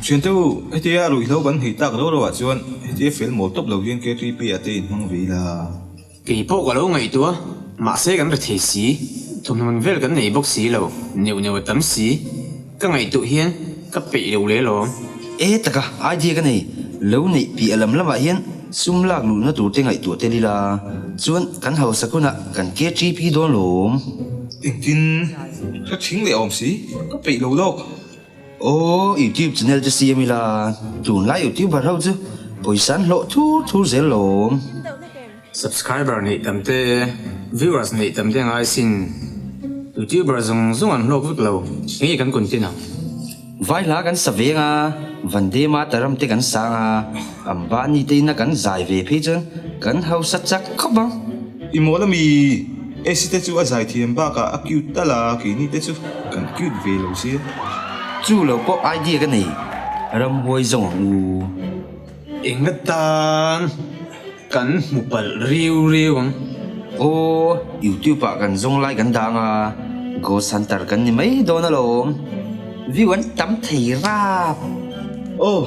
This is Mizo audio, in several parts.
Thiante u, hetia ruihhlo kan nghei tak rau rau ah chuan hetia fel mawl tawp lo hian KTP ah te in hmang ve ila. Kei pawh ka lo ngaihtuah, mahse kan rethei si, thawmhnaw man vel kan nei bawk si lo, neuh neuh a tam si, ka ngaihtuah hian ka peih lo leh alawm. E taka, idea ka nei, lo neih piah lam lamah hian sum lak luhna tur te ngaihtuah tel ila, chuan kan hausak hunah kan KTP dawn lawm. Engtin ka thing leh awm si, ka peih lo lawk. Aw, YouTube channel te siam ila, tunlai YouTuber ho chu pawisa an hlawh thur thur zel lawm. Subscriber neih tam te, viewers neih tam te ngai sin. YouTuber zawng zawng an hlawk vek lo, enge kan content ang? Vai hla kan sa veng a, Vande Mataram te kan sang a, Ambani te ina kan zai ve phei chuan kan hausa chak khawp ang. I mawl ami? Esi te chu a zai thiam bakah a cute tal a, keini te chu kan cute ve lo sia. Chu lo pawh idea ka nei, ramhuai zawng ang u. Enga tan kan hmu palh riu riu ang. Aw, YouTube ah kan zawng lai kan dang a, Ghost Hunter kan ni mai dawn alawm. View an tam thei rap. Aw,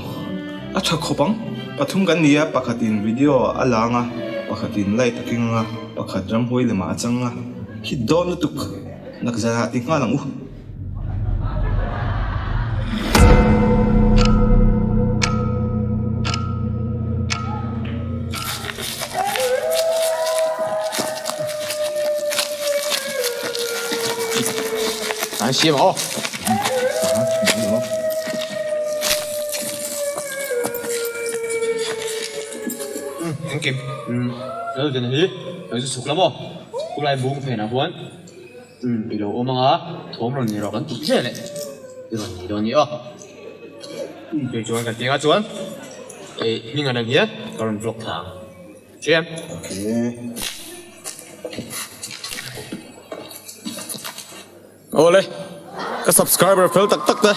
a tha khawp ang. Pathum kan ni a, pakhatin video a lang a, pakhatin light a keng ang a. Pakhat ramhuai lemah a chang a, hit dawn lutuk nak zan ah ti nghal ang u. An siam aw. Engkim. Lal den hi kan zu chhuk lam aw. Khulai bung phenah khuan i lo awm ang a, thawm rawn ni rawh kan tih zel e. I rawn ni dawn ni aw. Kei chuan kan tih anga chuan hei hming an ang hian ka rawn vlog thla ang. Hriam. Awle, ka subscriber fel tak tak te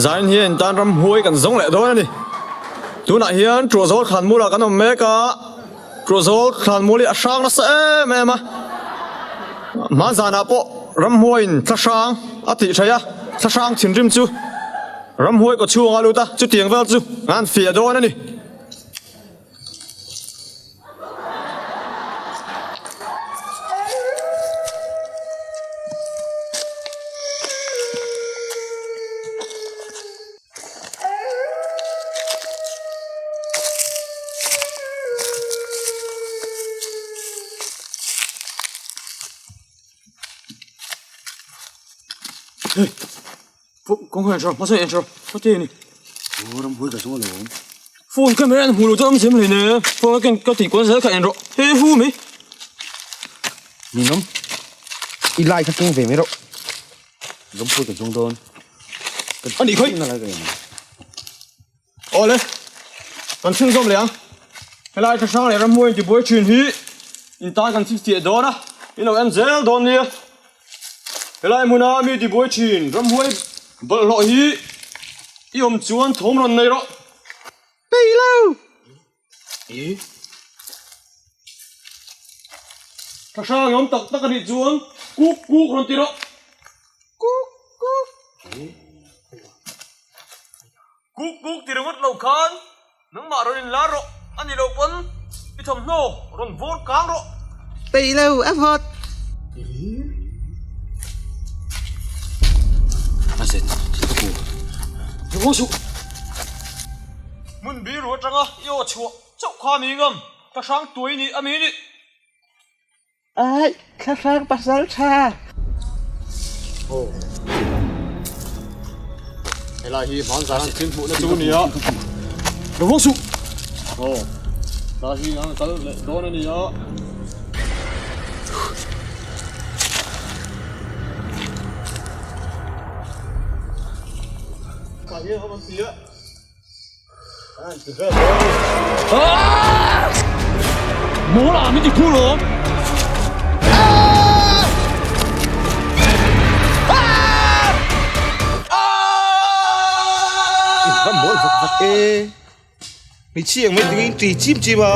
zain hian tan ramhuai kan zawng leh dawn a ni. Tunah hian Tuahzawl Thlanmual ah kan awm mek a, Tuahzawl Thlanmual hi a hrang nasa em em a, hmanzanah pawh ramhuaiin thla hrang a tih theih a, thla hrang thinrim chu ramhuai kaw chhungah a lut a, chutiang vel chu an fiah dawn a ni. Phone camera en hmuh loh chuan awm zem hlei phone a ken ka tih kual zel kha en rawh he hu mai. Ninawm i lai kha keng ve mai rawh Zawmpui ka zawng dawn a nih khawi Awle kan chhunzawm leh ang helai tha hrang leh ramhuai intibuai thin hi in tan kan chhipchhiah dawn a in lo en zel dawn nia helai hmuna mi tibuai thin ramhuai bawlhhlawh hi i awm chuan thawm rawn nei rawh peih lo tha hrang i awm tak tak a nih chuan kuk kuk rawn ti rawh kuk kuk. Kuk kuk ti ringawt lo khan nangmah rawn in lar rawh a ni loh pawn i thawmhnaw rawn vawr kang rawh. Peih lo a vawt. A zet ka pu. Ringawt suh. Hmun biru atanga i aw chhuah chauh kha mi ngam ka hrang tuai ni a mi nih. Ai, thlahrang pasal tha. Aw. Helai hi hmanzan an thil hmuhna chu nia. Lo vawk suh. Aw. Helai hi an kal leh dawn a nia. Tah hian awm an ti a. Mawla min ti phu lawm. Va mawl vak vak e. Hmeichhia ang mai tingin ṭi chim chim a,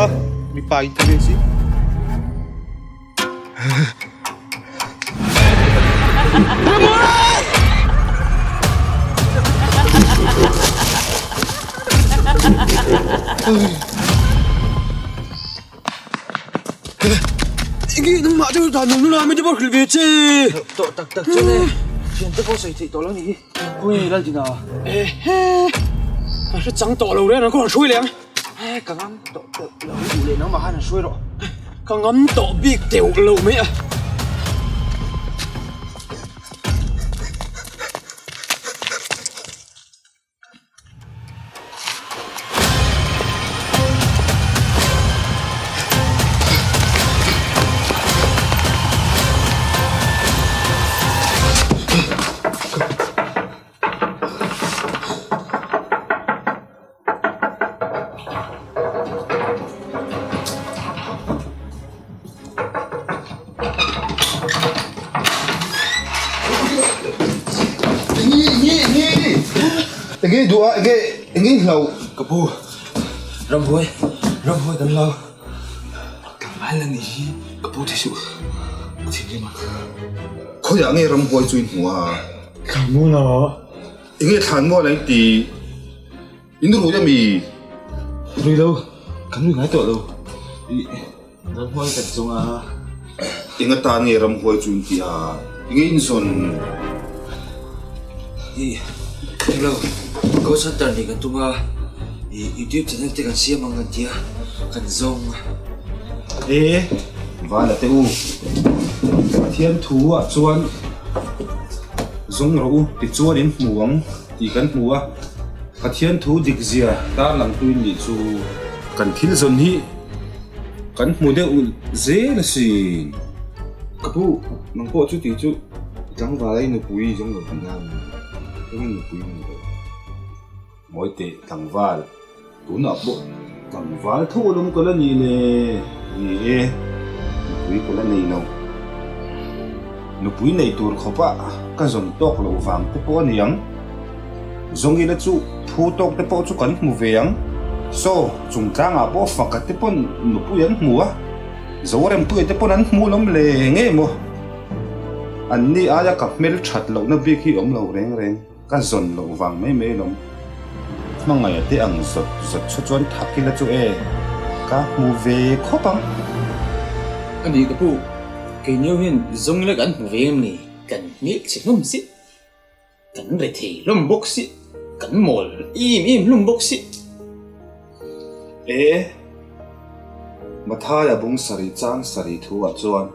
mipa in ti ve si. Enge nangmah chu dan nung nula min ti pawh hrilh ve che. Tawh tak tak chuan e, thiante pawh sawi theih tawh lo nih hi. Khawi Laldina. Ehe, ka hre chang tawh lo reng ang ka rawn hruai leh ang. Ka ngam tawh teuh lo duh leh nangmah khan han hruai rawh. Ka ngam tawh bik teuh lo mai a. Enge duh a enge enge hlau ka pu ramhuai ramhuai kan hlau tlangval la nih hi ka pu thei suh ka thinrim a khawiah nge ramhuai chu in hmu a thlanmual a enge thlanmual a in ti In rui ami? Rui lo, kan rui ngai tawh lo. Ih, ramhuai kan zawng a. Eng atan nge ramhuai chu in ti a? Enge in zawn? Ih, eng lo, Ghost Hunter nih kan tum a. Ih, YouTube channel te kan siam ang kan ti a, kan zawng a. E, Vala te u, Pathian thu ah chuan zawng rawh u, tichuan in hmu ang. Tih kan hmu a, Pathian thu dikzia tarlangtu in nih chu. Kan thil zawn hi kan hmu deuh zel asin. Ka pu, nang pawh chuti chu tlangval ai nupui i zawng lo tih nan eng nupui i nei lo? Mawi teh tlangval, tunah pawh tlangval tho alawm ka la ni le. Ni e, nupui ka la nei lo. Nupui nei tur khawpa ka zawn tawk loh vang te pawh a ni ang. Zawngila chu phu tawk te pawh chu kan hmu ve ang. Saw, chungtlangah pawh faka te pawn nupui an hmu a, Zorempuia te pawn an hmu lawm le nge maw? Anni aia ka hmelthat lohna bik hi awm lo reng reng. Ka zawn loh vang mai mai lawm. Hmangaih a te ang zawt zawt chu chuan thak ila chu e, ka hmu ve khawp ang. A ni ka pu, kei nio hian zawng ila kan hmu ve em ni? Kan hmel chhe hlawm si, kan rethei hlawm bawk si, kan mawl em em hlawm bawk si. E, Mathaia bung sarih chang sarih thu ah chuan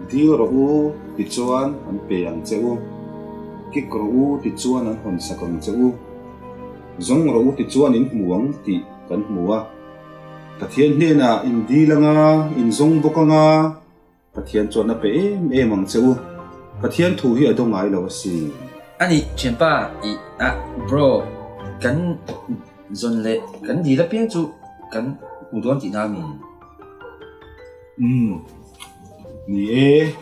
Dil rawh u tichuan an pe ang che u, kik rawh u tichuan an hawn sak ang che u, zawng rawh u tichuan in hmu ang tih kan hmu a. Pathian hnenah in dil anga, in zawng bawk anga, Pathian chuan a pe em em ang che u. Pathian thu hi a do ngai lo asin. A nih thianpa i a bro kan zawn leh kan dil apiang chu kan hmu dawn tihna a mi? Umm ni e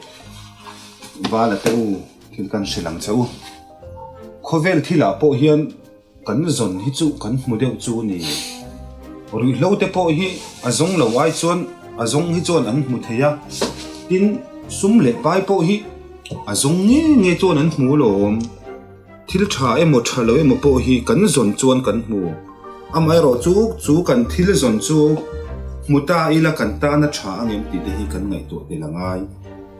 Vala te u thil kan hrilh ang che u. Khawvel thilah pawh hian Kan zawn hi chu kan hmu deuh chu a ni. Ruihhlo te pawh hi a zawng lo ai chuan a zawng hi chuan an hmu thei a, tin sum leh pai pawh hi a zawng nge nge chuan an hmu alawm. Thil tha emaw tha lo emaw pawh hi kan zawn chuan kan hmu. Amaherawh chu chu kan thil zawn chu hmu ta ila kan tana tha angem tih te hi kan ngaihtuah tel a ngai.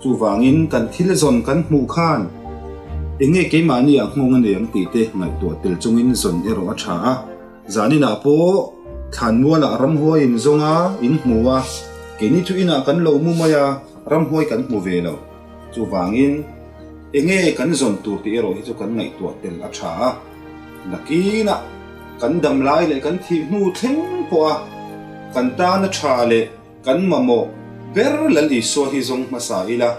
Chuvangin kan thil zawn kan hmuh khan eng nge keimahni ah nghawng a nei ang tih te ngaihtuah tel chungin zawn erawh a tha a. Zaninah pawh thlanmualah ramhuai in zawng a, in hmu a, keini chu inah kan lo mu mai a, ramhuai kan hmu ve lo. Chuvangin eng nge kan zawn tur tih erawh hi chu kan ngaihtuah tel a tha a. Nakinah kan dam lai leh kan thih hnu thleng pawh a kan tana tha leh Kan mamawh ber Lal Isua hi zawng hmasa ila,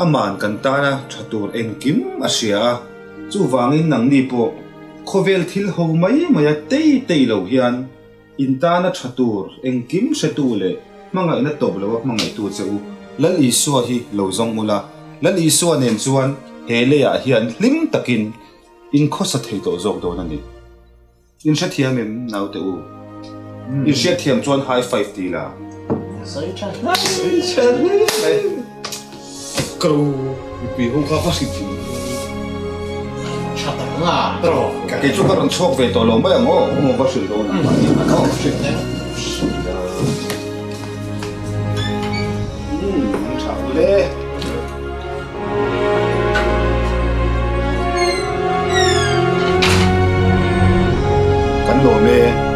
aman kan tana tha tur engkim a hria a, chuvangin nangni pawh khawvel thil ho mai maia tei tei lo hian in tana tha tur engkim hretu leh hmangaihna tawp loa hmangaihtu che u Lal Isua hi lo zawng ula, Lal Isua nen chuan he leiah hian hlim takin in khawsa thei tawh zawk dawn a ni. In hrethiam em naute u? In hriatthiam chuan high five ti la. Sawi tha hle mai. Sawi tha hle mai. Ka ro mipui ho kha va hrilh thin. Tha tak. nga. Kei chu ka rawn chhuak ve tawh lo mai ang aw, u va hrilh dawn ang mahni khan aw. Umm, an tha ule. Kan lawm e.